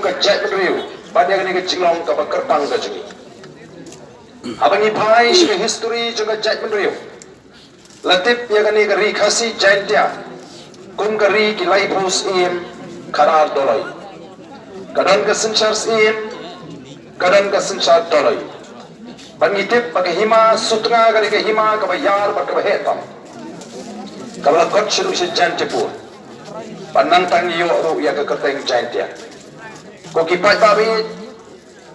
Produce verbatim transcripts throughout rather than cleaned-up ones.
ka jaitbynriew bad ïa kane ka jinglong kaba kyrpang ka jong ngi. Haba ngi phai sha ka history jong ka jaitbynriew, la tip ïa kane ka ri Khasi Jaintia kum ka ri ki laiphew syiem khadar doloi. Ka don ka synshar syiem, ka don ka synshar doloi. Bad ngi tip ba ka hima Sutnga ka dei ka hima kaba ïar bad kaba heh tam, kaba la kot sha Jaintiapur. Bad nangta ngi ïoh ruh ïa ka kyrteng Jaintia. Ko ki paidbah,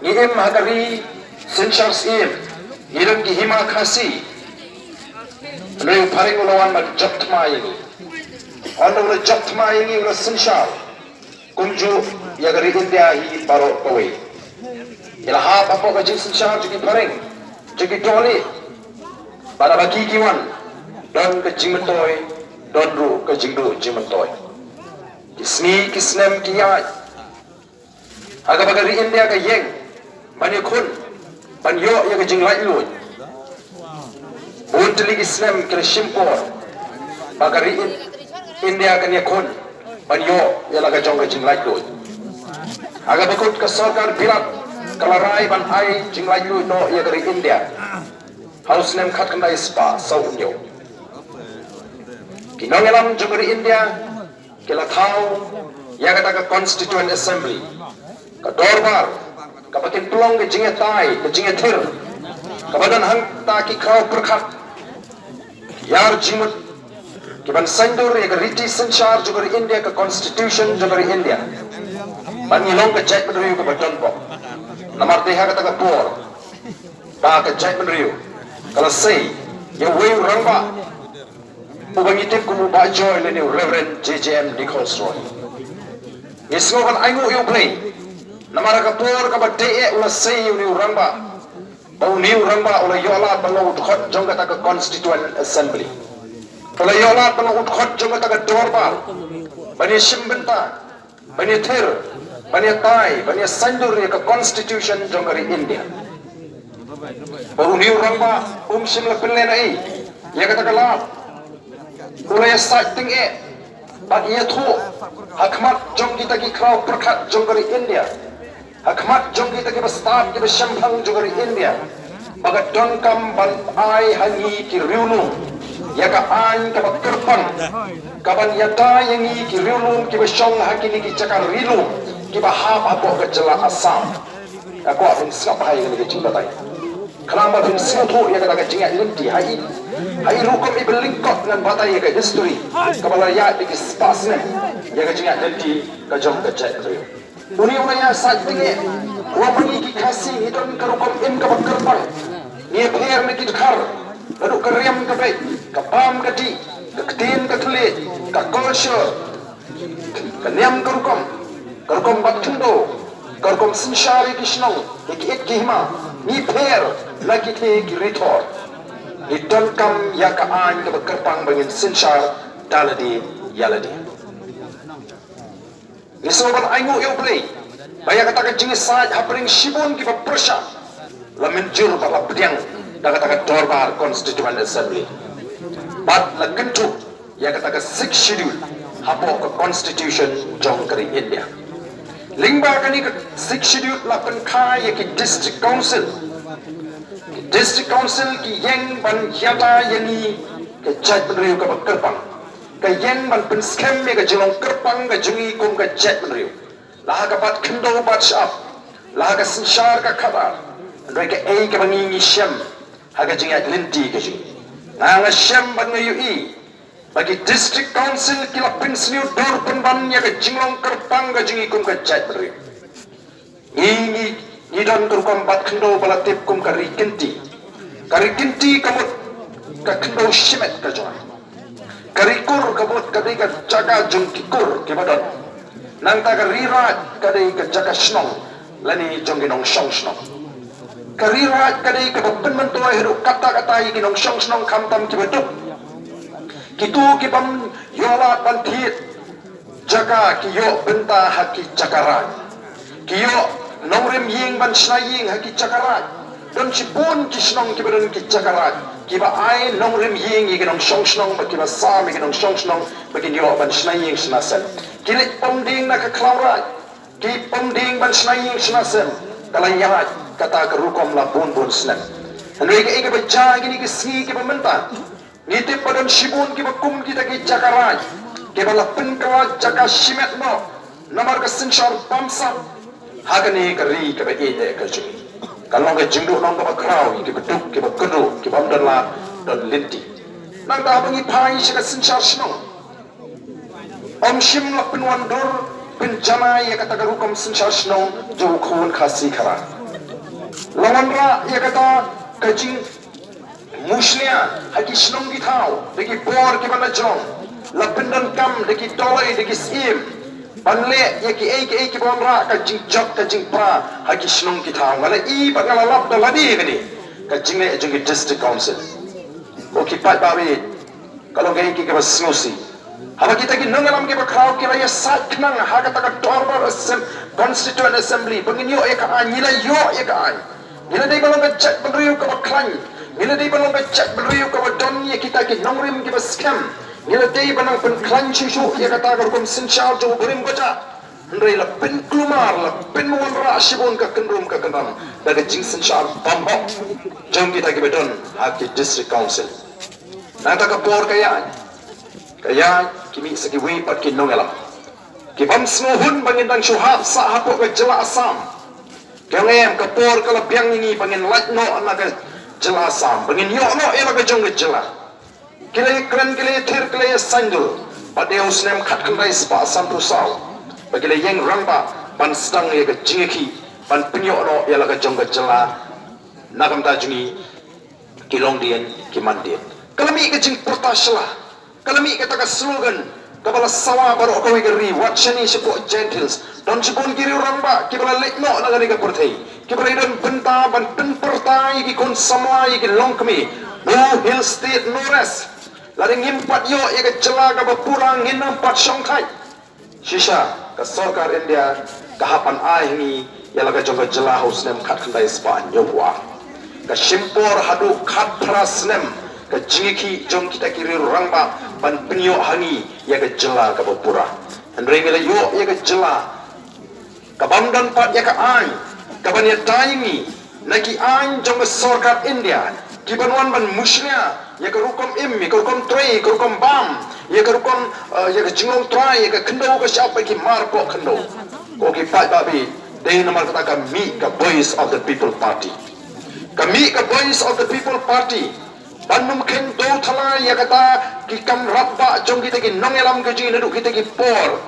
ngi im ha ka ri synshar syiem, ngi don ki hima Khasi. Hynrei u phareng u la wan ban jop thma ïa ngi. Hynda u la jop thma ïa ngi, u la synshar kumjuh ïa ka ri India hi baroh kawei. Ngi la hap hapoh ka jingsynshar jong ki phareng, jong ki dohlieh. Bad haba ki ki wan, don ka jingmyntoi, don ruh ka jingduh jingmyntoi. Ki sngi ki snem ki ïaid, ha kaba ka ri India ka ïeng ban ïakhun, ban ïoh ïa ka jinglaitluid. Bun tylli ki snem ki la shim por ba ka ri In-, India kan ïakhun ban ïoh ïa la ka jong ka jinglaitluid. Ha kaba kut ka sorkar Bilat ka la rai ban ai jinglaitluid noh ïa ka ri India ha u snem khatkhyndai spah saw hynñiew. Ki nongïalam jong ka ri India ki la thaw ïa kata ka Constituent Assembly, ka dorbar kaba kin pynlong ka jingïatai, ka jingïathir, kaba don hangta ki khraw pyrkhat ïar jingmut, ki ban saiñdur ïa ka riti synshar jong ka ri India, ka Constitution jong ka ri India. Bad ngi long ka jaitbynriew kaba donbok. Namar te ha kata ka por ba ka jaitbynriew ka la sei ïa uwei u rangbah uba ngi tip kum u Bah Joy lane u Reverend J J M Nichols Roy. Ngi sngew ban ainguh ïa U Blei namar ha ka por kaba dei eh u la sei ïa une u rangbah, ba une u rangbah u la ïoh lad ban long u dkhot jong kata ka Constituent Assembly. U la ïoh lad ban long u dkhot jong kata ka dorbar ban ïashim bynta, ban ïathir, ban ïatai, ban ïasaiñdur ïa ka Constitution jong ka ri India. Ba une u rangbah um shym la pynlehnohei ïa kata ka lad. U la ïasaid tyngeh bad ïathuh ha khmat jong kita ki khraw pyrkhat jong ka ri India, ha khmat jong kita kiba stad kiba shemphang jong ka ri India, ba ka donkam ban ai ha ngi ki riewlum ïa ka aiñ kaba kyrpang, kaban ïada ïa ngi ki riewlum kiba shong ha kine ki jaka ri lum kiba hap hapoh ka jylla Assam. Nga kwah phin sngap bha ïa kane ka jingbatai, khnang ba phin sngewthuh ïa kata ka jingïaid lynti. Ha i, ha i rukom iba lyngkot ngan batai ïa ka history kaba la ïaid da ki spah snem ïa ka jingïaid lynti ka jong ka jaitbynriew. Une u la ïasaid tyngeh, u ong ba ngi ki Khasi ngi don ka rukom im kaba kyrpang. Ngi ïapher na ki dkhar, naduh ka riam ka beit, ka bam ka dih, ka ktien ka thylliej, ka culture, ka niam ka rukom, ka rukom bat khyndew, ka rukom synshar ïa ki shnong, ïa ki it ki hima. Ngi pher na kine ki rithor. Ngi donkam ïa ka aiñ kaba kyrpang ba ngin synshar da lade ïa lade. Ngi sngew ban ainguh ïa U Blei ba ïa kata ka jingïasaid hapdeng shibun kiba pyrshah la mynjur bad la pdiang da kata ka dorbar Constituent Assembly. Bad la kynthup ïa kata ka Sixth Schedule hapoh ka Constitution jong ka ri India. Lyngba kane ka Sixth Schedule la pynkha ïa ki District Council. Ki District Council ki ïeng ban ïada ïa ngi ka jaitbynriew kaba kyrpang. Ka ïeng ban pynskhem ïa ka jinglong kyrpang ka jong ngi kum ka jaitbynriew, la ha ka bat khyndew bat shyiap, la ha ka synshar ka khadar, hynrei kaei kaba ngi ngi shem ha ka jingïaid lynti ka jong ngi. Nga nga shem bad nga ïohi ba ki District Council ki la pynsniew dur pynban ïa ka jinglong kyrpang ka jong ngi kum ka jaitbynriew. Ngi, ngi, ngi don ka rukom bat khyndew ba la tip kum ka ri kynti. Ka ri kynti ka mut ka khyndew shimet ka jong ngi. Ka ri kur ka mut ka dei ka jaka jong ki kur kiba don. Nangta ka ri raid ka dei ka jaka shnong lane jong ki nongshong shnong. Ka ri raid ka dei kaba pynmyntoi haduh katta katta ïa ki nongshong shnong khamtam kiba duk. Kito ki bym ïoh lad ban thied jaka ki ïoh bynta ha ki jaka raid. Ki ïoh nongrim ïing ban shna ïing ha ki jaka raid. Don shibun ki shnong kiba don ki jaka raid, kiba ai nongrim ïing ïa ki nongshong shnong, ba kiba sam ïa ki nongshong shnong ba kin ïoh ban shna ïing shna sem. Ki leit pom dieng na ka khlaw raid, ki pom dieng ban shna ïing shna sem, ka la ïaid kata ka rukom la bun bun snem. Hynrei kaei kaba jia ha kine ki sngi kiba mynta, ngi tip ba don shibun kiba kum kita ki jaka raid kiba la pynkylla jaka shimet noh namar ka synshar bamsap ha kane ka ri kaba ïeit ka jong ngi. Kan long ka jingduhnong kaba khraw ïa kiba duk, kiba kynduh, kibym don lad don lynti. Nangta haba ngi phai sha ka synshar shnong, ym shym la pynwandur pynjanai ïa kata ka rukom synshar shnong jong u khun Khasi Khara. La wanrah ïa kata ka jingmushlia ha ki shnong ki thaw da ki bor kiba la jrong. La pyndonkam da ki doloi da ki syiem ban leh ïa kiei kiei kiba wanrah ka jingjot ka jingpra ha ki shnong ki thaw. Nga la i bad nga la lap da lade kane ka jingleh jong ki District Council. Ko ki paidbah, ka long kaei kaei kaba sngewsih. Haba kita ki nongïalam kiba khraw ki la ïasaid khnang ha kata ka dorbar assem-, Constituent Assembly ba ngin ïoh ïa ka aiñ, ngi la ïoh ïa ka aiñ. Ngi la dei ban long ka jaitbynriew kaba khlaiñ. Ngi la dei ban long ka jaitbynriew kaba don ïa kita ki nongrim kiba skhem. Ngi la dei ban nang pynkhlaiñ shuh shuh ïa kata ka rukom synshar jong u barim bajah. Hynrei la pynkulmar, la pynwanrah shibun ka kynrum ka kynram da ka jingsynshar bymhok jong kita kiba don ha ki District Council. Nangta ka por ka ïaid, ka ïaid, ki mih sa kiwei pat ki nongïalam kibym sngewhun ba ngin dang shu hap sah hapoh ka jylla Assam. Ki ong em, ka por ka la biang ïa ngi ba ngin lait noh na ka jylla Assam, ba ngin ïoh noh ïa la ka jong ka jylla. Ki la ïakren, ki la ïathir, ki la ïasaindur bad ïa u snem khatkhyndai spah sanphew saw ba ki la ïeng rangbah ban sdang ïa ka jingïakhih ban pynïoh noh ïa la ka jong ka jylla na ka bynta jong ngi, ki longdien ki mandien. Ka la mih ka jingpyrta shylla, ka la mih kata ka slogan kaba la sawa baroh kawei ka ri, wat shane shapoh Jaintia Hills. Don shibun ki riew rangbah kiba la leit noh na kane ka pyrthei, kiba la don bynta ban pynpyrta ïa ki khun samla, ïa ki longkmie. No hill state, no rest. Lada ngim pat ïoh ïa ka jylla kaba pura, ngin nang pat shongthait. Shisha ka sorkar India ka hap ban ai ha ngi ïa la ka jong ka jylla ha u snem khatkhyndai spah hynñiewphew ar. Ka shim por haduh khatphra snem ka jingïakhih jong kita ki riew rangbah ban pynïoh ha ngi ïa ka jylla kaba pura. Hynrei ngi la ïoh ïa ka jylla kabym don pat ïa ka aiñ kaban ïada ïa ngi na ki aiñ jong ka sorkar India kiban wan ban mushlia ïa ka rukom im, ïa ka rukom trei, ïa ka rukom bam, ïa ka rukom, eh, ïa ka jinglong trai, ïa ka khyndew ka shyiap bad ki mar poh khyndew. Ko ki paidbah, dei namar kata ka mih ka Voice of the People Party. Ka mih ka Voice of the People Party ban ym kheiñ dewthala ïa kata ki kam radbah jong kita ki nongïalam ka jong ngi naduh kita ki por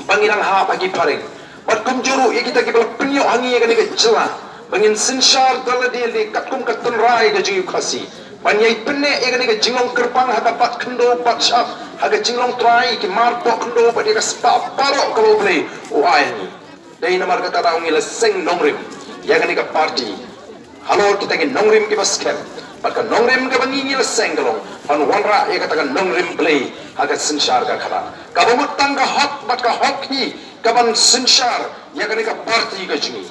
ba ngi dang hap ha ki phareng. Bad kumjuh ruh ïa kita kiba la pynïoh ha ngi ïa kane ka jylla ba ngin synshar da lade lade katkum ka tynrai ka jong u Khasi ban ïai pynneh ïa kane ka jinglong kyrpang ha ka bat khyndew bat shyiap, ha ka jinglong trai, ki mar poh khyndew bad ïa ka spah baroh kaba U Blei u ai ha ngi. Dei namar kata daw ngi la seng nongrim ïa kane ka party. Halor kita ki nongrim kiba skhem bad ka nongrim kaba ngi ngi la seng ka long ban wanrah ïa kata ka nongrim Blei ha ka synshar ka khadar. Kaba mut tang ka hok bad ka hok hi kaban synshar ïa kane ka party ka jong ngi.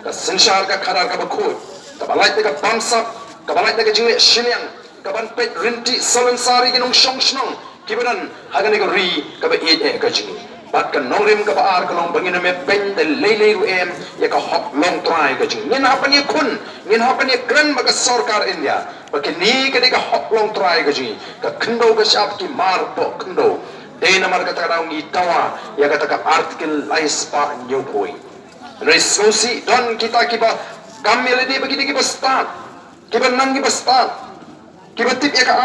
Ka synshar ka khadar kaba khuid, kaba lait da ka bamsap, kaba lait da ka jingleh shiliang, kaban peit rynti salonsar ïa ki nongshong shnong kiba don ha kane ka ri kaba ïeit eh ka jong ngi. Bad ka nongrim kaba ar ka long ba ngin ym ïa beiñ da lei lei ruh em ïa ka hok longtrai ka jong ngi. Ngin hap ban ïakhun, ngin hap ban ïakren bad ka sorkar India ba kane ka dei ka hok longtrai ka jong ngi, ka khyndew ka shyiap, ki mar poh khyndew. Dei namar kata ka daw ngi dawa ïa kata ka Article lai spah hynñiewphew. Hynrei sngewsih don kita kiba kam ïa lade ba ki dei kiba stad, kiba nang kiba stad, kiba tip ïa ka